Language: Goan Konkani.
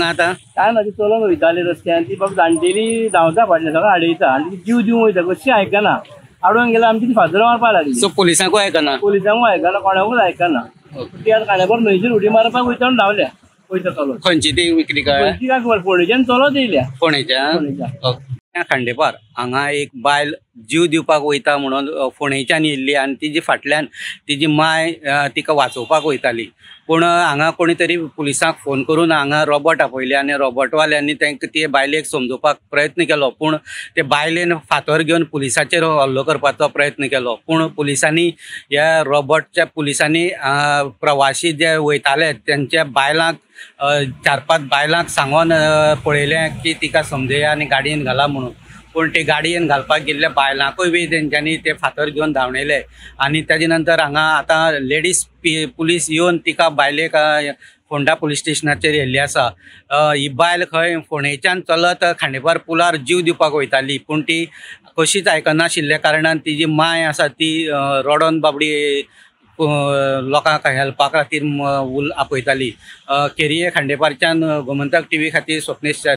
ना आतां? काय ना, ती चलोन वयताली रस्त्यान, ती बाबा जाणटेली धांवता फाटल्यान, सगळें आडयता आनी ती जीव दिवंक वयता, कशी आयकना. आडोवन गेल्यार आमची ती फातर मारपाक लागली. सो पुलिसांकूय आयकना? पुलिसांकूय आयकना, कोणाकूच आयकना. ती आतां खांडेपार न्हंयचेर उडी मारपाक वयता म्हणून धांवल्या, वयता चलोन. खंयची ती विक्री काय? खंयची काय खबर, फोंडेच्यान चलत येयल्या. फोंडेच्यान? फोंडेच्यान. खांडेपार हांगा एक बायल जीव दिवपाक वयता म्हणून फोंडेच्यान येयल्ली आनी तिजी फाटल्यान तिजी माय तिका वाचोवपाक वयताली. पूण हांगा कोणी तरी पुलिसांक फोन करून हांगा रोबोट आपयले आनी रोबोटवाल्यांनी तांकां ते बायलेक समजोवपाक प्रयत्न केलो. पूण ते बायलेन फातर घेवन पुलिसाचेर हल्लो करपाचो प्रयत्न केलो. पूण पुलिसांनी ह्या रोबोटच्या पुलिसांनी प्रवासी जे वयताले तेंच्या बायलांक 4-5 बायलांक सांगोन पळयलें की तिका समजया आनी गाडयेन घाला म्हणून. पूण ते गाडयेन घालपाक गेल्ल्या बायलांकूय बी तेंच्यांनी ते फातर घेवन धांवणयले आनी तेजे नंतर हांगा आतां लेडीज पुलीस येवन तिका बायलेक फोंडा पुलीस स्टेशनाचेर येयल्ली आसा. ही बायल खंय फोंडेच्यान चलत खांडेपार पुलार जीव दिवपाक वयताली, पूण ती कशीच आयकनाशिल्ल्या कारणान तिजी माय आसा ती रडोन बाबडी लोकांक हेल्पा खातीर आपयताली. केरिये खांडेपारच्यान गोमंतक टीव्ही खातीर स्वप्नेश.